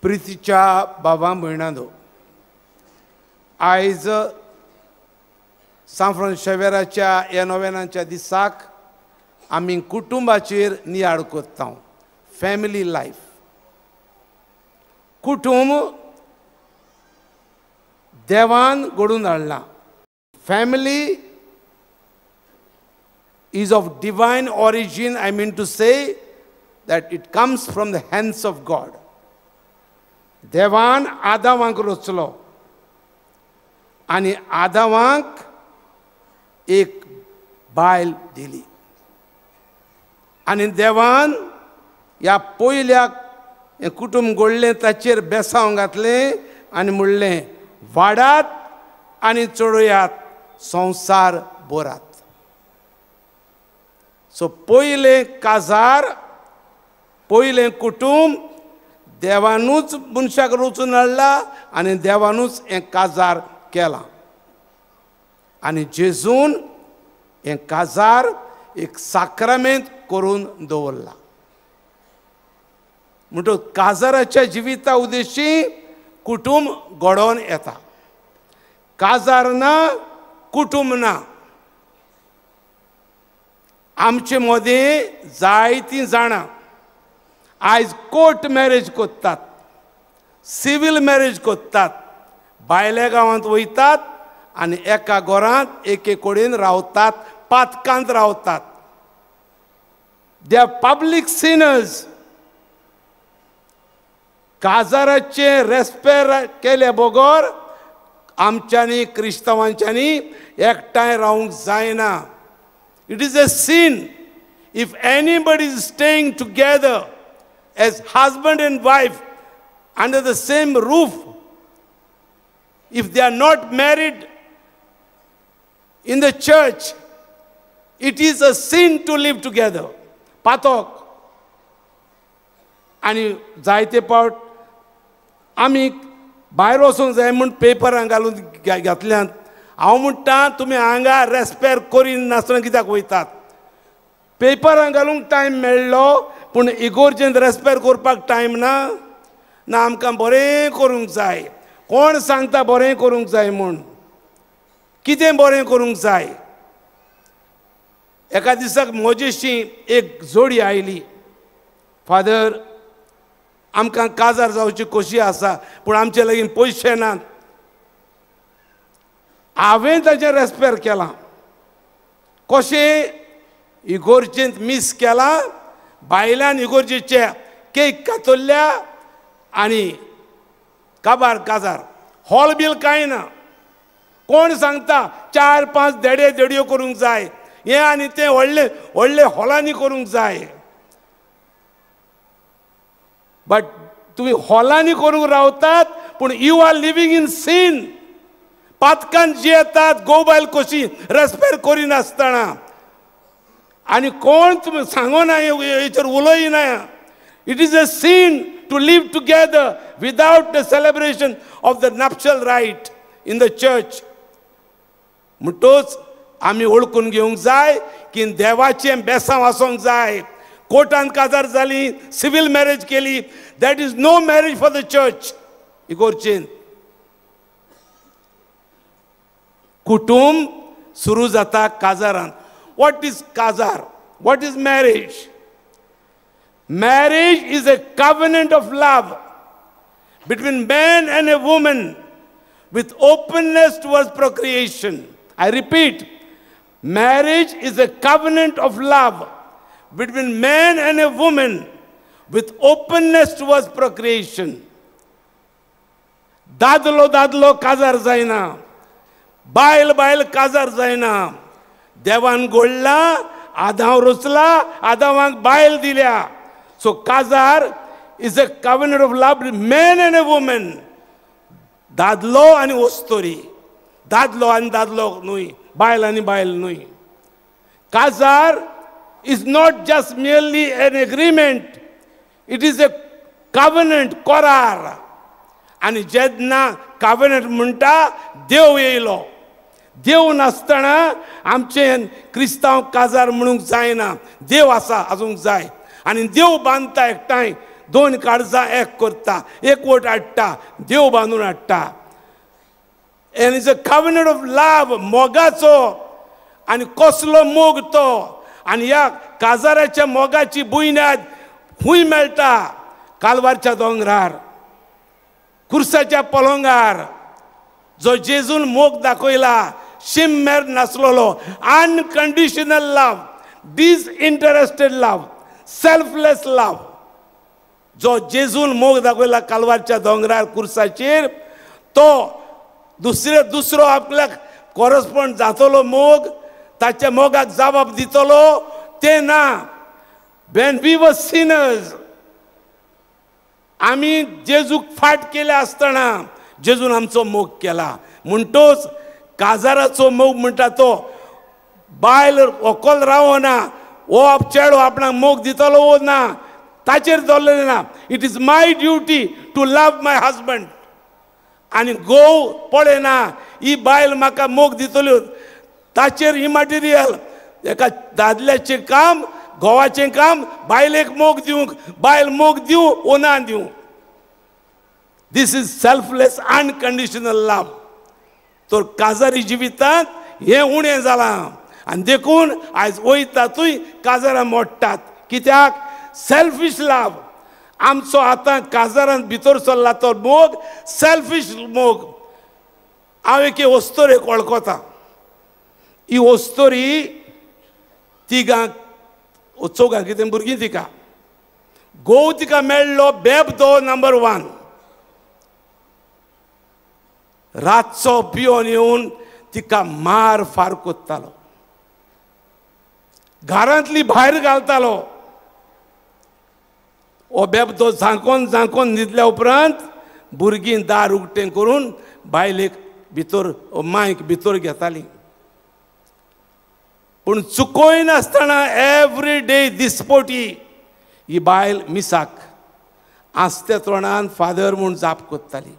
प्रितीच्या बाबा भयणांनो, आयज सांत फ्रांसीस शेवेराच्या ह्या नोवेनाच्या दिसाक आमी कुटुंबाचेर नियाळ करता. फॅमिली लायफ, कुटुंब देवान घडून हाडलां. Family is of divine origin. I mean to say that it comes from the hands of God. देवान आदावांक रचलो आनी आदावांक एक बायल दिली आनी देवान ह्या पयल्या कुटुंब घडलें ताचेर बेसांव घातलें आनी म्हणलें वाडात आनी चडयात, संवसार भरात. सो पयलें काजार, पयलें कुटुंब देवानूच मनशाक रचून हाडला आनी देवानूच हें काजार केलां. आनी जेजून हें काजार एक साक्रामेंत करून दवरला. म्हणटकच काजाराच्या जिविता उद्देशी कुटुंब घडोवन येता. काजार ना, कुटुंब ना. आमचे मदें जायतीं जाणां आयज कोर्ट मॅरेज करतात, सिवील मॅरेज करतात, भायल्या गांवांत वयतात आनी एका घरांत एके कडेन रावतात, पातकांत रावतात. They are public sinners. काजाराचें रेस्पेर केले बगर आमच्यांनी क्रिस्तांवांच्यांनी एकठांय रावंक जायना. It is a sin if anybody is staying together as husband and wife under the same roof, if they are not married in the church, it is a sin to live together. पातक. आनी जायते पावट आमी भायर वचूंक जाय म्हूण पेपरां घालून घातल्यात. हांव म्हणटा तुमी हांगा रेस्पेर करिनासतना कित्याक वयतात? पेपरां घालूंक टायम मेळ्ळो पूण इगोर्जेंत रेस्पेर करपाक टायम ना. ना, आमकां बरें करूंक जाय. कोण सांगता बरें करूंक जाय म्हूण? कितें बरें करूंक जाय? एका दिसाक म्हजेशी एक जोडी आयली. फादर, आमकां काजार जावची खोशी आसा पूण आमचे लागीं पयशे नात. हांवें ताचें रेस्पेर केलां. कशें? इगोर्जेंत मीस केलां, बायल्यान इगोर्जेचे केक कातरल्या आनी काबार काजार. हॉल बील कांय ना. कोण सांगता 4-5 देडे देडयो करूंक जाय, हें आनी तें व्हडले व्हडले हॉलांनी करूंक जाय. बट तुमी हॉलांनी करूंक रावतात पूण you are living in sin. पातकान जियेतात घोव बायल कशी रेस्पेर करिनासतना. आनी कोण तुमी सांगना, हेचेर उलयना. It is a sin to live together without the celebration of the nuptial rite in the church. म्हणटोच आमी वळखून घेवंक जाय की देवाचें बेसांव आसूंक जाय. कोर्टान काजार जाली, सिवील मॅरेज केली, that is no marriage for the church. इगोर्जेन कुटुंब सुरू जाता काजारान. What is काजार? What is marriage? Marriage is a covenant of love between man and a woman with openness towards procreation. I repeat, marriage is a covenant of love between man and a woman with openness towards procreation. दादलो दादलो काजार जायना, बायल बायल काजार जायना. देवान घडला, आदांव रचला, आदावांक बायल दिल्या. सो काजार is a covenant of love man and a woman. दादलो आनी वस्तोरी, दादलो आनी दादलो न्हय, बायल आनी बायल न्हय. काजार is not just merely an agreement, it is a covenant, करार. आनी जेन्ना covenant म्हणटा देव येयलो. देव नासतना आमचें क्रिस्तांव काजार म्हणूंक जायना. देव आसा आसूंक जाय आनी देव बांदता एकठांय दोन काळजां एक करता, एकवट हाडटा, देव बांदून हाडटा. And it's a covenant of love, मोगाचो. आनी कसलो मोग तो! आनी ह्या काजाराच्या मोगाची बुन्याद खूंय मेळटा? कालवारच्या दोंगरार, कुर्साच्या पलंगार. जो जेजून मोग दाखयला, शीम मेर नासलेलो, unconditional love, disinterested love, selfless love. जो जेजून मोग दाखयला कालवारच्या दोंगरार कुर्साचेर, तो दुसरे दुसरो आपल्याक कोरस्पोंड जातलो मोग, ताच्या मोगाक जबाब दितलो ते ना. When we were sinners, आमी जेजूक फाट केल्या आसतना जेजून आमचो मोग केला. म्हणटोच काजाराचो मोग म्हणटा तो बायल व्हंकल रावना, हो चेडो आपणाक मोग दितलो वो ना ताचेर दवरलेलें ना. It is my duty to love my husband. आनी घोव पळयना ही बायल म्हाका मोग दितल्यो, ताचेर इमटिरियल. एका दादल्याचें काम, घोवाचें काम बायलेक मोग दिवंक, बायल मोग दिवं वो ना दिवं. This is selfless unconditional love. तर काजारी जिवितांत हें उणें जालां आनी देखून आयज वयतातूय काजारां मोडटात. कित्याक? Selfish love. आमचो आतां काजारांत भितर सरला तो मोग सेल्फीश मोग. हांव एके वस्तोरेक वळखता. ही वस्तोरी तिगांक चौगां कितें भुरगीं तिका, घोव तिका मेळ्ळो बेबदो नंबर 1. रातचो पिवन येवन तिका मार फार कोत्तालो, घरांतली भायर घालतालो. हो बेबदो झांकोन झांकोन न्हिदल्या उपरांत भुरगीं दार उक्तें करून बायलेक भितर, मायक भितर घेताली. पूण चुकयनासतना एवरी डे दिसपोटी ही बायल मिसाक आस्ते तोंडान फादर म्हूण जाप कोत्ताली.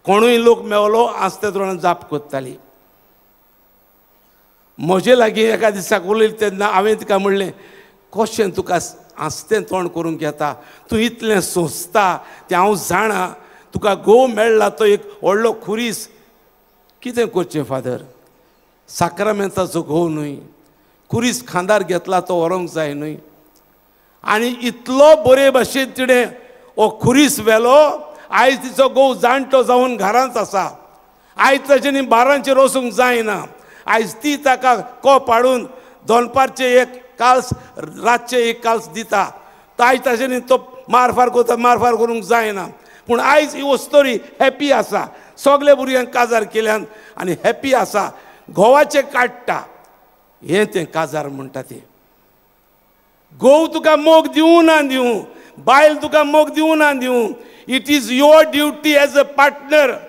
कोणूय लोक मेवलो आस्ते तोंडान जाप कोत्ताली. म्हजे लागीं एका दिसाक उलयली तेन्ना हांवें तिका म्हणलें, कशें तुका आस्तें तोंड करूंक येता, तूं इतलें सोंसता तें हांव जाणा, तुका घोव मेळ्ळा तो एक व्हडलो खुरीस, कितें करचें फादर, साक्रामेंताचो घोव न्हय, खुरीस खांदार घेतला तो व्हरूंक जाय न्हय. आनी इतलो बरे भाशेन तिणें हो खुरीस व्हेलो. आयज तिचो घोव जाणटो जावन घरांत आसा. आयज ताच्यानी बारांचेर वचूंक जायना. आयज ती ताका कोप हाडून दनपारचें एक काल्स, रातचें एक काल्स दिता. आयज ताच्यानी तो मारफार करता, मारफार करूंक जायना. पूण आयज ही वस्तोरी हॅपी आसा, सगळे भुरग्यांक काजार केल्यान आनी हॅपी आसा, घोवाचें काडटा. हें तें काजार म्हणटा तें. घोव तुका मोग दिवं ना दिवं, बायल तुका मोग दिवं ना दिवं, it is your duty as a partner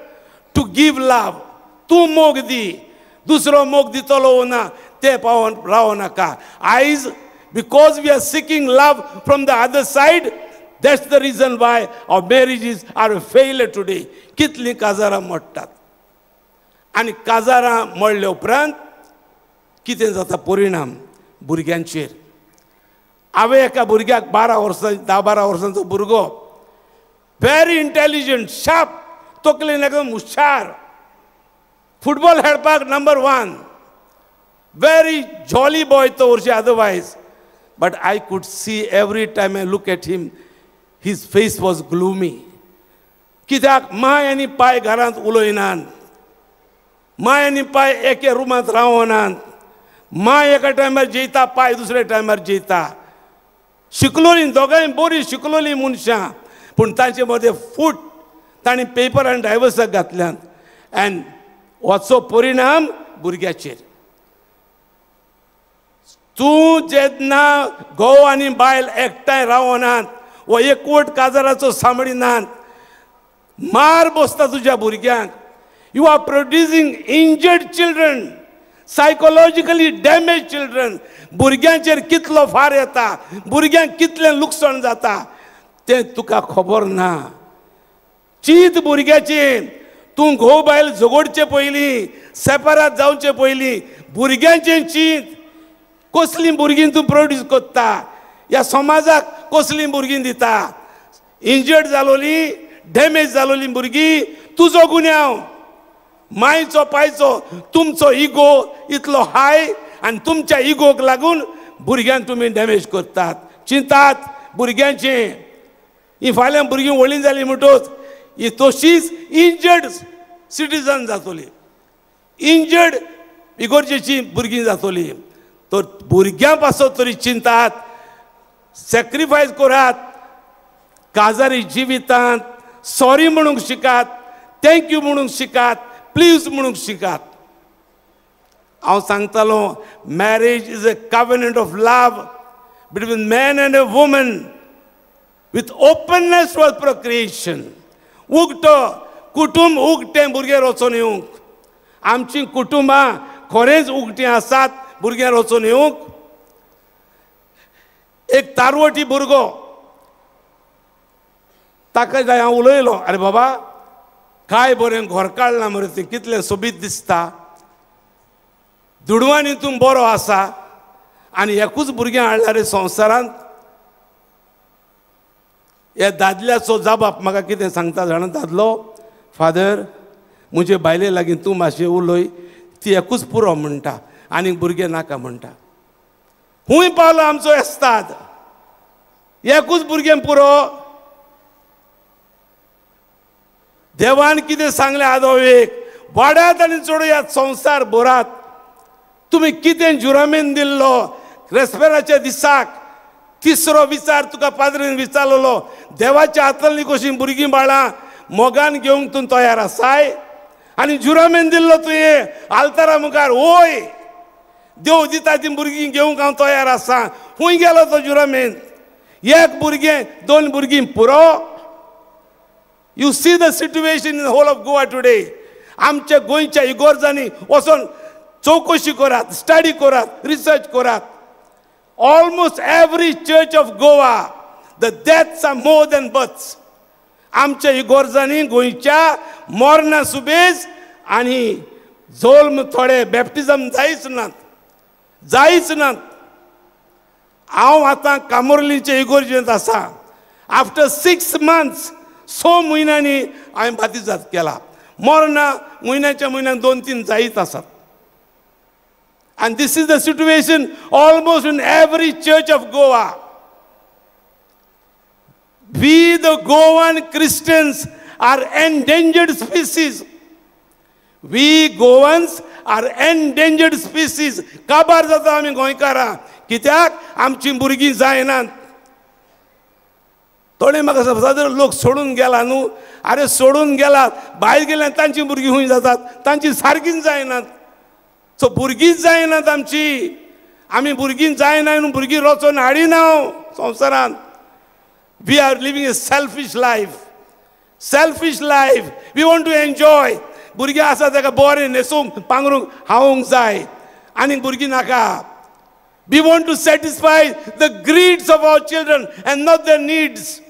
to give love. तूं मोग दी, दुसरो मोग दितलो ना ते पावोन रावो नाका. आयज because we are seeking love from the other side, that's the reason why our marriages are failure today. कितलीं काजारां मोडटात आनी काजारां मोडल्या उपरांत कितें जाता परिणाम भुरग्यांचेर. हांवें एका भुरग्याक 12 वर्सां, 10-12 वर्सांचो भुरगो, व्हेरी इंटेलिजंट, शार्प, तकलेन एकदम हुशार, फुटबॉल खेळपाक नंबर 1, व्हेरी जॉली बॉय तो वर्षी otherwise. But I could see every time I look at him, his face was gloomy. कित्याक? माय आनी पाय घरांत उलयनात, माय आनी पाय एके रुमांत रावनात. माय एका टायमार जेयता, पाय दुसऱ्या टायमार जेयता. शिकलोलीं दोगांय बरीं शिकलोलीं मनशां, पूण तांचे मदें फूट तांणी पेपर आनी डायवर्साक घातल्यात. आनी हाचो परिणाम भुरग्याचेर. तूं जेन्ना घोव आनी बायल एकठांय रावनात वो एकवट काजाराचो सांबाळिनात, मार बसता तुज्या भुरग्यांक. You are producing injured children, psychologically damage children. भुरग्यांचेर कितलो फार येता, भुरग्यांक कितलें लुकसाण जाता तें तुका खबर ना. चीत भुरग्याचें. तूं घोव बायल झगडचे पयलीं, सेपरात जावचे पयलीं भुरग्यांचें चीत. कसलीं भुरगीं तूं प्रोड्यूस करता, ह्या समाजाक कसलीं भुरगीं दिता. इंजर्ड जालोली, डॅमेज जालोली भुरगीं तुजो गुन्यांव. मायचो पायचो तुमचो इगो इतलो हाय आनी तुमच्या इगोक लागून भुरग्यांक तुमी डॅमेज करतात. चिंतात भुरग्यांचें. ही फाल्यां भुरगीं व्हडलीं जालीं म्हणटच ही तशीच इंजर्ड सिटीजन जातली, इंजर्ड इगोर्जेची भुरगीं जातली. तर भुरग्यां पासत तरी चिंतात, सॅक्रिफायस करात, काजारी जिवितांत सॉरी म्हणूंक शिकात, thank you म्हणूंक शिकात, प्लीज म्हणूंक शिकात. हांव सांगतालो, marriage is a covenant of love between man and a woman with openness for procreation. उगटो कुटुंब उगटें भुरगें वचून येवंक. आमचीं कुटुंबां खरेंच उगटीं आसात भुरग्यां वचून येवंक. एक तारवटी भुरगो, ताका जाय हांव उलयलो, अरे बाबा काय बरें घर काडलां मरे तें, कितलें सोबीत दिसता, दुडवांनी तूं बरो आसा आनी एकूच भुरगें हाडला रे संवसारांत. ह्या दादल्याचो जाबाप म्हाका कितें सांगता जाणा दादलो, फादर म्हजे बायले लागीं तूं मातशें उलय, ती एकूच पुरो म्हणटा, आनीक भुरगें नाका म्हणटा. खूंय पावलो आमचो एस्ताद, एकूच भुरगें पुरो. देवान कितें सांगलें आदोवेक, वाडात आनी चडयात, संवसार भरात. तुमी कितें जुरामेन दिल्लो रेस्पेराच्या दिसाक? तिसरो विचार तुका पाद्रीन विचारलो, देवाच्या हातांतली कशीं भुरगीं बाळां मोगान घेवंक तूं तयार आसाय? आनी जुरामेन दिल्लो तुवें आल्तारा मुखार, वय देव दिता ती भुरगीं घेवंक हांव तयार आसा. खूंय गेलो तो जुरामेन? एक भुरगें दोन भुरगीं पुरो. You see the situation in whole of Goa today. आमच्या गोंयच्या इगोर्जांनी वचोन चवकशी करात, स्टडी करात, रिसर्च करात. Almost every church of Goa the deaths are more than births. आमच्या इगोर्जांनी गोंयच्या मोरना सुबेज आनी जोल्म थोडे बॅप्टिजम जायच नात, जायच नात. हांव आतां कामोर्लीचे इगोर्जेंत आसा. आफ्टर 6 months, 6 म्हयन्यांनी हांवें बातिजाद केला. मोरना म्हयन्याच्या म्हयन्याक 2-3 जायत आसात. And this is the situation almost in every church of Goa. We the Goan Christians are endangered species. We Goans are endangered species. काबार जाता आमी गोंयकारां, कित्याक आमची भुरगीं जायनात. थोडे म्हाका समजा लोक सोडून गेला न्हू, अरे सोडून गेलात, भायर गेल्यार तांची भुरगीं खूंय जातात, तांची सारकीच जायनात. सो भुरगींच जायनात आमची. आमी भुरगीं जायना म्हणून भुरगीं रचोन हाडिना संवसारांत. We are living a selfish life, selfish life. We want to enjoy. भुरगीं आसा ताका बरें न्हेसूंक पांगरूंक खावंक जाय, आनीक भुरगीं नाका. We want to satisfy the greeds of our children and not their needs.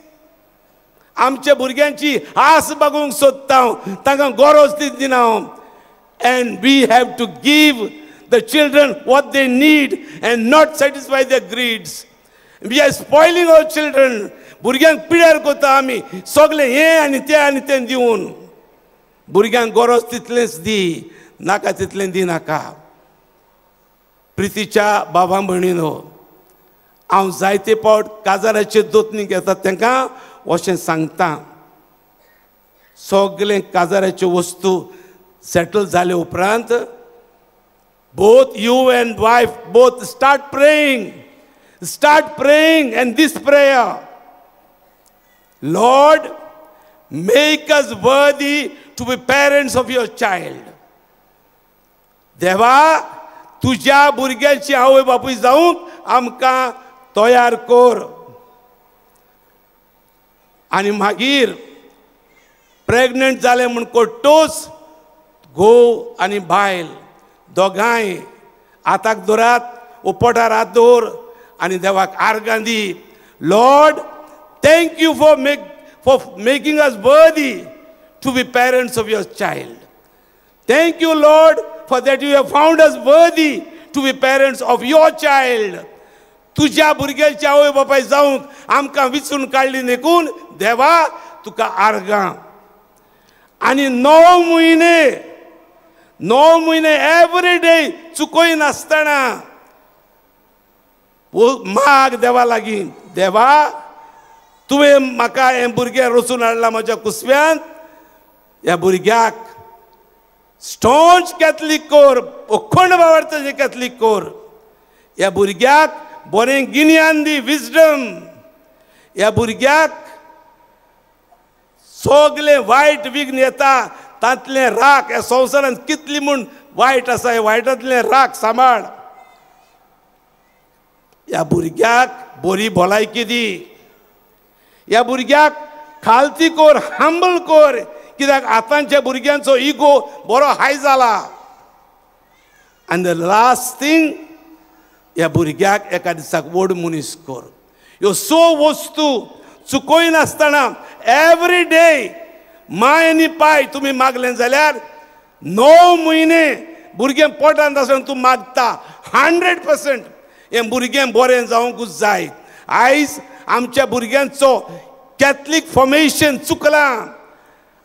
आमच्या भुरग्यांची आस बागोवंक सोदता हांव, तांकां गरज ती दिना हांव. And we have to give the children what they need and not satisfy their greeds. We are spoiling our children. भुरग्यांक पिड्यार करता आमी सगळें हें आनी तें आनी तें दिवन. भुरग्यांक गरज तितलेंच दी, नाका तितलें दी नाका. प्रितीच्या बाबा भयणीनो, हांव जायते फावट काजाराचे दोतनी घेतात तांकां अशें सांगता, सगळें काजाराच्यो वस्तू सेटल जाले उपरांत both you and wife both start praying, start praying. And this prayer, Lord make us worthy to be parents of your child. देवा तुज्या भुरग्यांची आवय बापूय जावंक आमकां तयार कर. आनी मागीर प्रेग्नंट जालें म्हूण कोट्टूच घोव आनी बायल दोगांय हाताक दवरात, पोटार हात दवर आनी देवाक आर्गां दी. Lord thank you for making us worthy to be parents of your child. Thank you Lord for that you have found us worthy to be parents of your child. तुज्या भुरग्याची आवय बापाय जावंक आमकां विचून काडली देखून देवा तुका आर्गां. आनी 9 म्हयने 9 म्हयने एवरी डे चुकय नासतना माग देवा लागीं, देवा तुवें म्हाका हें भुरगें रचून हाडलां म्हज्या कुसव्यांत, ह्या भुरग्याक स्टोन्च कॅथलीक कोर, अखंड भावार्थाचें कॅथलीक कोर, ह्या भुरग्याक बरें गिन्यान दी, विजडम, ह्या भुरग्याक सगलें वायट विघ्न येता तांतलें राख, ह्या संवसारांत कितली म्हूण वायट आसा, ह्या वायटांतलें राख सांबाळ, ह्या भुरग्याक बरी भलायकी दी, ह्या भुरग्याक खालती कोर, हंबल कोर, कित्याक आतांच्या भुरग्यांचो इगो बरो हाय जाला. आनी the last thing, ह्या भुरग्याक एका दिसाक व्हड मनीस कर. ह्यो 6 वस्तू चुकय नासतना एवरी डे my आनी पाय तुमी मागलें जाल्यार 9 म्हयने भुरगें पोटांत आसतना तूं मागता 100% हें भुरगें बरें जावंकूच जाय. आयज आमच्या भुरग्यांचो कॅथलीक फॉर्मेशन चुकलां.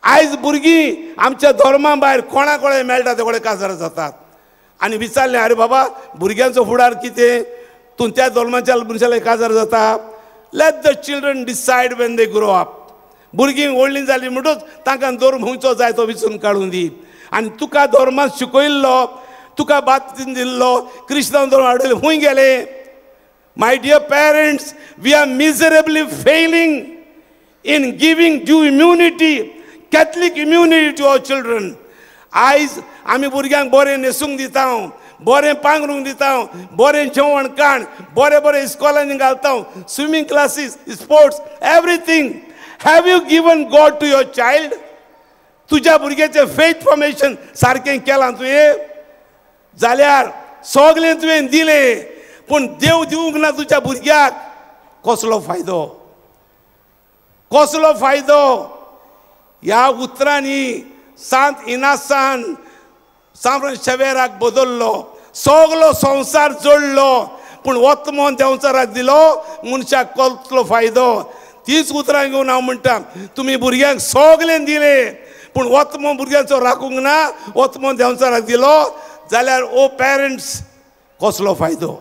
आयज भुरगीं आमच्या धर्मा भायर कोणा कोणा मेळटा ते कडेन काजार जातात. आनी विचारलें, आरे बाबा भुरग्यांचो फुडार कितें, तूं त्या धर्माच्या मनशाले काजार जाता. Let the children decide when they grow up. भुरगीं व्हडलीं जालीं म्हणटूच तांकां धर्म खंयचो जाय तो विचून काडून दी. आनी तुका धर्मान शिकयल्लो, तुका बाप्तीज्म दिल्लो, क्रिस्तांव धर्म हाडले, खंय गेले? My dear parents, we are miserably failing in giving due immunity, Catholic immunity to our children. आयज आमी भुरग्यांक बरें न्हेसूंक दिता, बरें पांगरूंक दिता, बरें जेवण खाण, बरें बरें इस्कॉलांनी घालता, swimming classes, sports, everything. Have you given God to your child? तुज्या भुरग्याचें फेथ फॉर्मेशन सारकें केलां तुवें जाल्यार सगळें तुवें दिलें, पूण देव दिवंक ना तुज्या भुरग्याक, कसलो फायदो? कसलो फायदो? ह्या उतरांनी सांत इनासान सांत शेवेराक बदल्लो, सगलो संवसार जोडलो, पूण वतमोन देंवचाराक दिलो, मनशाक कसलो फायदो? तीच उतरां घेवन हांव म्हणटा, तुमी भुरग्यांक सगळें दिलें, पूण वतमो भुरग्यांचो राखूंक ना, वतमो देंवचाराक दिलो जाल्यार ओ पेरंट्स, कसलो फायदो?